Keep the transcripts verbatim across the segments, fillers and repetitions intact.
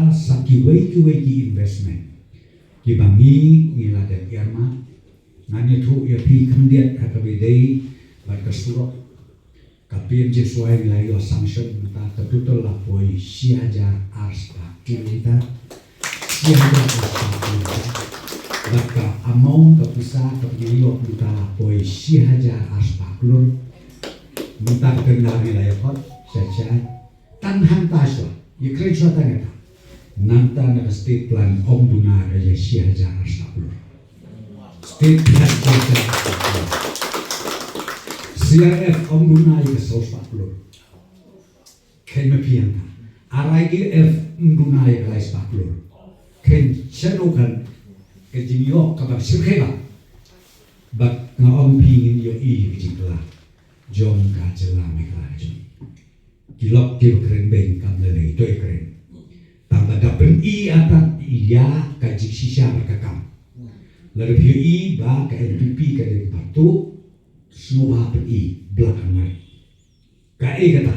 sa kiwei kiwei ki investment kiba ngi ngi la dep earmark. Ngan ïathuh ïa phi khyndiat ha kaba ïadei bad ka surok. Ka P M G S Y ngi la ïoh sanction mynta ka total la poi shi hajar ar spah kilometer. Shi hajar ar spah kilometer. Bad ka amount ka pisa kaba ngi ïoh mynta la poi shi hajar ar spah klur. Mynta ka tender ngi la ïoh khot sha sha. Tang hangta shuwa, ïa kren shuwa tang hangta. Nangta na ka state plan ym duna ka ïa shi hajar ar spah klur. State plan ïa shi hajar ar spah klur. C R F ym duna ïa ka saw spah klur. Khein ma phi hangta. R I L F ym duna ïa ka lai spah klur. Khein shano kan ka jingïoh kaba shyrkhei ba. Bad nga ong phi ngin ïohi ïa ka jingkylla jong ka jylla Meghalaya jong ngi. Ki lok kiba kren beiñ kam lei lei, to ïakren. Tang ba da pyni ata ïa ka jingshisha bad ka kam. Lada phi ïohi ba ka N P P ka dei ka party sngewbha pyni black and white. Kaei kata?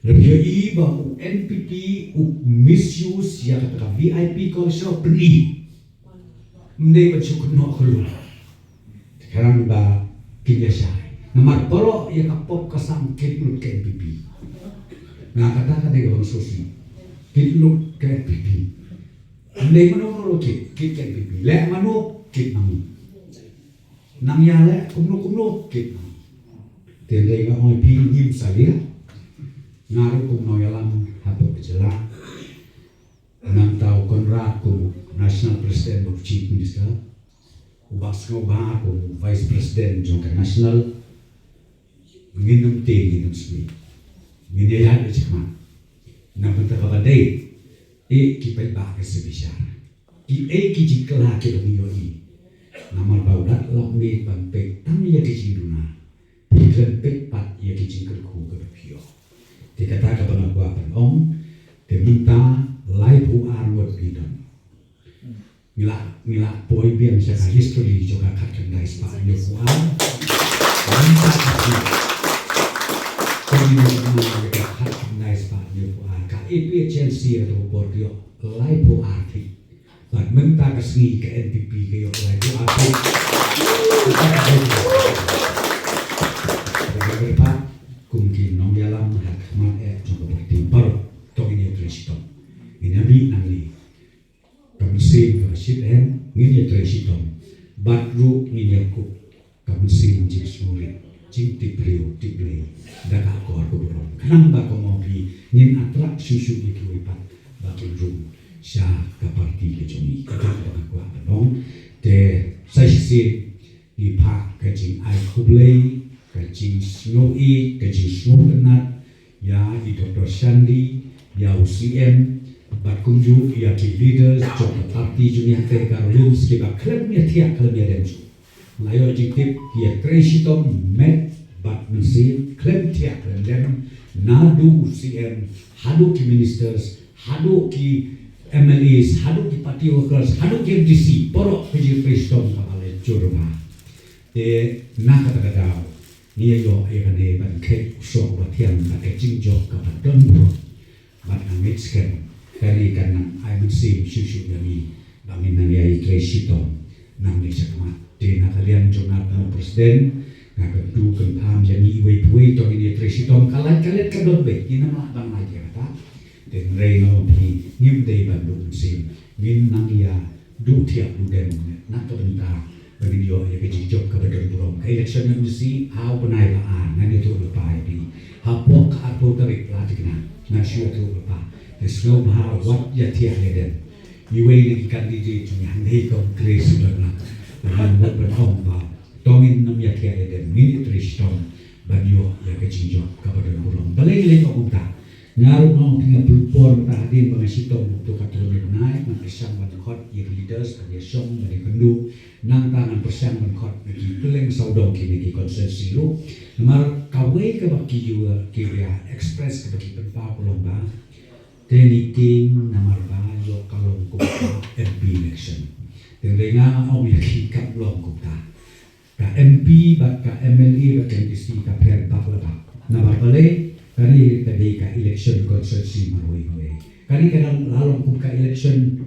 Lada phi ïohi ba u N P P u misuse ïa kata ka V I P culture, pyni. Ym dei ban shu kynnoh khlur. Khnang ba kin ïa shai. Namar baroh ïa ka pop ka sam kit lut ka N P P. Nga kata ka dei ka bangsosi. Kit lut ka N P P. Ym dei mano mano kit, kit ka N P P. Leh mano, kit mano. Nang ïaleh kumno kumno, kit mano. Te dei nga ong ïa phi ngim salia. Nga ruh kum nongïalam hapoh ka jylla. Nangta u Conrad kum National President bad Chief Minister, u Bah Sngewbha kum Vice President jong ka National, ngin ym tei ngin ym sngewbha. Ngin ïa ïaid shakhmat. Na bynta kaba dei, eh, ki paidbah ka shisha. Kiei ki jingkylla kiba ngi ïohi. Namar ba u dat lap miet ban peit tang ïa ki jingduna. Phi khlem peit pat ïa ki jingkyrkhu kaba phi ïoh. Te kata kaba nga kwah ban ong, te mynta laiphew ar ngut ngi don. Ngi la, ngi la poi biang sha ka history jong ka khatkhyndai spah hynñiewphew ar. Mynta ka phi. Te ngi la ïa ka khatkhyndai spah hynñiewphew ar. Ka A P H L C ïa ka bor ïoh laiphew ar thik. Bad mynta ka sngi ka N P P ka ïoh laiphew ar thik. Kum ki nongïalam ha khmat eh jong ka party baroh, to ngin ïa trei shitom. Ngin ïa mih nangne. Ka mynsiem kaba shit em, ngin ïa trei shitom. Bad ruh ngin ïa kup ka mynsiem jingsngewrit, jingtip briew tip Blei, da ka akor ka burom. Khnang ba kumno phi ngin attract shuh shuh ïa kiwei pat ba kin rung sha ka party ka jong ngi. Kata kaba nga kwah ban ong. Te sa shisien ngi phah ka jingai khublei, ka jingsngewbha, ka jingsngewtynnat ïa i Doctor Shandy, ïa u C M, bad kumjuh ïa ki leaders jong ka party jong ngi ha Tegar Hills kiba khlem ïa thiah khlem ïa dem shuh. Nga ïoh jingtip ki ïa trei shitom met bad mynsiem khlem thiah khlem dem, naduh u C M haduh ki ministers haduh ki M L As haduh ki party workers haduh ki M D C, baroh ka jingtrei shitom kaba la jur bha. Te na kata ka daw ngi ïa ïoh ïa kane ban kheit u shong ba thiang bad ka jingjop kaba don burom. Bad nga ngeit skhem kane kan nang ai mynsiem shuh shuh ïa ngi ba ngin nang ïa trei shitom nangne shakhmat. Te na ka liang jong nga kum u president, nga kyntu kynpham ïa ngi iwei pa iwei, to ngin ïa trei shitom. Ka lait ka leit ka don beit, ngin ym lah ban lait ïa kata. Te hynrei nga ong phi, ngim dei ban duh mynsiem, ngin nang ïa duh thiah duh dem na ka bynta ba ngin ïoh ïa ka jingjop kaba don burom. Ka election M D C ha u bnai ba ar, ngan ïathuh lypa ïa phi. Hapoh ka arphew tarik la thikna, ngan shu ïathuh lypa. Te sngewbha wat ïa thiah ïa dem. Iwei na ki candidate jong ngi hangne, Congress, u don lang. Ngan mut ban ong ba to ngin nym ïa thiah ïa dem, ngin ïa trei shitom ban ïoh ïa ka jingjop kaba don burom. Balei ngi leh kumta? Nga ruh nga ong phi, nga pynpor mynta hadien ba nga shitom, to ka trei mynta nga pyrshang ban khot ïa ki leaders ban ïa shong ban ïa kynduh. Nangta ngan pyrshang ban khot na ki kylleng sawdong kine ki constituency ruh. Namar kawei kaba ki ïa, ki ïa express kaba ki pynpaw ka long ba te ngi tieng namar ba ïoh ka long kum ka M P election. Te hynrei nga ong ïa ki kam long kumta. Ka M P bad ka M L A bad ka M D C ka pher bak la bak. Namar balei? Kane ka Ka election constituency marwei marwei. Kane ka long, la long kum ka election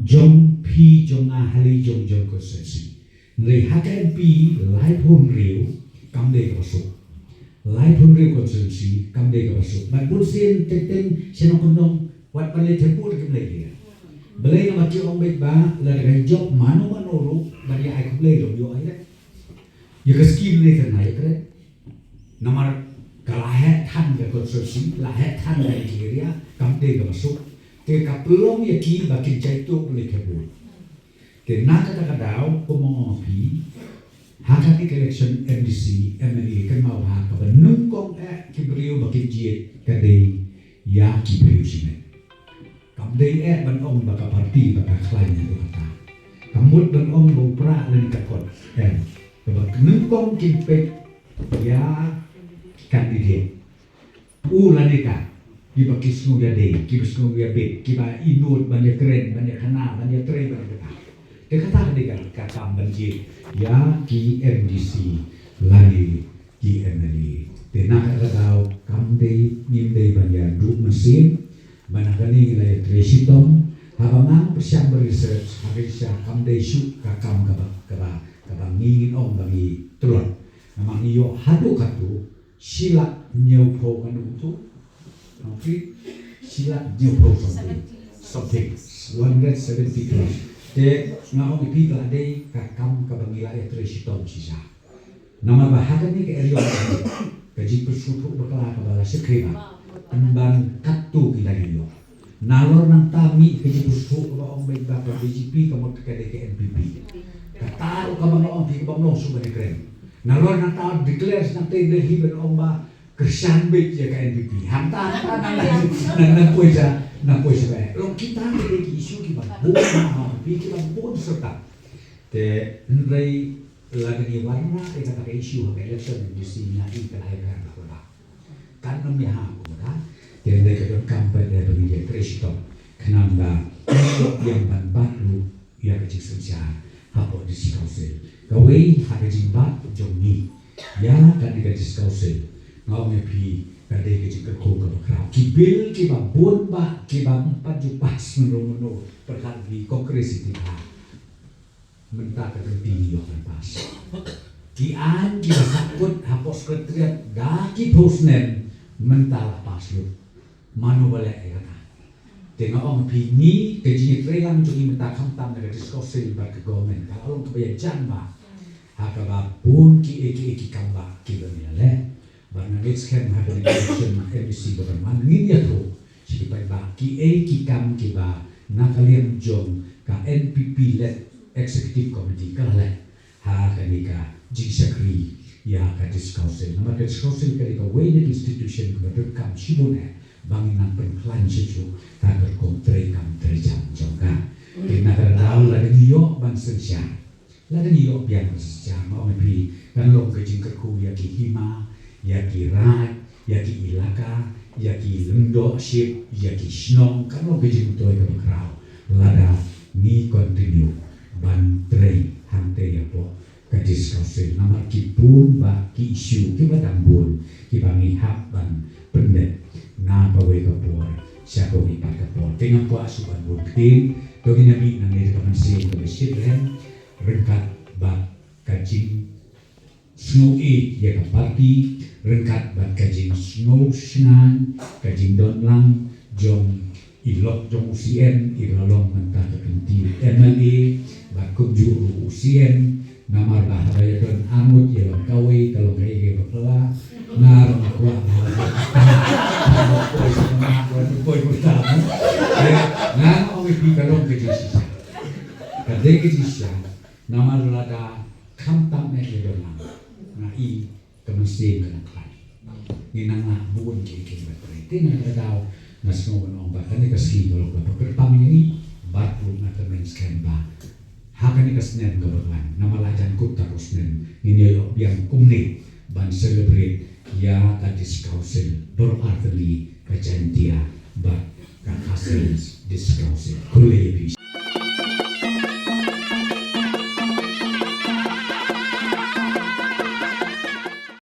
jong phi jong nga ha la jong jong constituency. Hynrei ha ka M P laiphew hynriew kam dei kaba suk. Laiphew hynriew constituency kam dei kaba suk. Bad bun sien teng teng sien ong kynnoh wat ban leit thep vote kim leit ïa. Balei? Namar ki ong beit ba lada ka jop mano mano ruh ban ïa ai khublei ruh ïoh ai leh. Ïa ka scheme ne ka na ïa kren. Namar ka la heh than ka constituency, la heh than ka area, kam dei kaba suk. Te ka pynlong ïa ki ba kin jai tuh ban leit thep vote. Te na kata ka daw, kumba nga ong ïa phi, ha kane ka election M D C, M L A, kynmaw ha kaba nyngkong eh ki briew ba kin jied ka dei ïa ki briew shimet. Kam dei eh ban ong ba ka party ba ka khlaiñ ïa kata. Ka mut ban ong ba u prah lane ka kot. Em, kaba nyngkong kin peit ïa ki candidate. U lane ka, kiba ki sngew ïadei, kiba sngew ïabit, kiba i nud ban ïakren, ban ïakhana, ban ïatrei, ban ïakata. Te kata ka dei ka, ka kam ban jied ïa ki M D C lane ki M L A. Te na kata ka daw kam dei, ngim dei ban ïaduh mynsiem, ba na kane ngi la ïatrei shitom, haba nga pyrshang ban research, ha ka shisha kam dei shuh ka kam kaba, kaba, kaba ngi ngin ong ba ngi tlot. Namar ngi ïoh haduh katto, shi lak hynñiewphew, kan ong tu? Ong tu, shi lak hynñiewphew something. Something. One hundred seventy plus. Te nga ong ïa phi ka la dei ka kam kaba ngi la ïatrei shitom shisha. Namar ba ha kane ka area ka jingpynsngewthuh bakla kaba la shakri ba pynban katto ki la ïoh. Nalor nangta mih ka jingpynsngewthuh kaba ong beit ba ka B J P ka mut ka dei ka N P P. Kata ruh kaba nga ong phi kaba ym long shuh ban ïakren. Nalor nangta declare nangta Delhi ban ong ba kyrshan beit ïa ka N P P. Hangta hangta nang nang nang poi sha nang poi sha ba. Long kita ki dei ki issue kiba bun, kiba bun serta. Te hynrei lada ngi wanrah ïa kata ka issue ha ka election M D C, nga i ka la ïa ka la. Kan ym ïa ha kumta. Te hynrei ka donkam pat ïa ba ngi ïatrei shitom. Khnang ba ngi ïoh ïa ban bat ruh ïa ka jingsynshar hapoh District Council. Kawei ha ka jingbat jong ngi ïa kane ka District Council, nga ong ïa phi, ka dei ka jingkyrkhu kaba khraw. Ki bill kiba bun ba kiba ym pat ju pass mynno mynno, pyrkhat ïa ki Congress ïa ki ba mynta ka tang phi ngi ïoh ban pass. Ki aiñ kiba sahkut hapoh Secretariat da ki phew snem mynta la pass lut. Mano ba leh ïa kata? Te nga ong phi, ngi ka jingïatreilang jong ngi mynta khamtam na ka District Council bad ka government ka la long kaba ïajan bha ha kaba bun kiei kiei ki kam ba kiba ngi la leh. Bad nga ngeit skhem ha kane ka election M D C ba kan wan ngin ïathuh sha ki paidbah kiei ki kam kiba na ka liang jong ka N P P led Executive Committee ka la leh ha kane ka jingshakri ïa ka District Council. Namar ka District Council ka dei kawei na ki institution kaba donkam shibun eh ba ngin nang pynkhlaiñ shuh shuh ha ka rukom treikam treijam jong ka. Te na kata ka daw lada ngi ïoh ban synshar, lada ngi ïoh biang ban synshar, nga ong ïa phi, kan long ka jingkyrkhu ïa ki hima, ïa ki raid, ïa ki ilaka, ïa ki lyngdoh ship, ïa ki shnong, kan long ka jingmyntoi kaba khraw lada ngi continue ban trei hangtei hapoh ka District Council. Namar ki bun bah ki issue kiba dang bun kiba ngi hap ban pyndep na kawei ka por sha kawei pat ka por. Te ngam kwah shuh ban bun ktien, to ngin ïa mih nangne da ka mynsiem kaba shitrhem ryngkat bad ka jing sngew ïeit ïa ka party, ryngkat bad ka jingsngew shngaiñ, ka jingdon lang jong i lok jong u C M, i ba la long mynta ka kynti M L A, bad kumjuh ruh u C M, namar ba haba ïa don arngut ïa long kawei, ka long kaei kaei ba phylla, nga ruh nga kwah ba haba poi sha ma, ba poi mynta, no? Ïa, nga ong ïa phi ka long ka jingshisha. Ka dei ka jingshisha, namar lada khamtam eh ïa don lang, nga i ka mynsiem ka nang khlaiñ. Ngi nang lah bun kiei kiei kiba trei. Te na kata ka daw nga sngew ban ong ba kane ka sngi ka long kaba kyrpang ïa ngi bad ruh nga tymmen skhem ba ha kane ka snem kaba wan, namar la jan kumta ka snem, ngin ïoh biang kumne ban celebrate ïa ka District Council baroh artylli, ka Jaintia bad ka Khasi Hills District Council. Khublei ïa phi.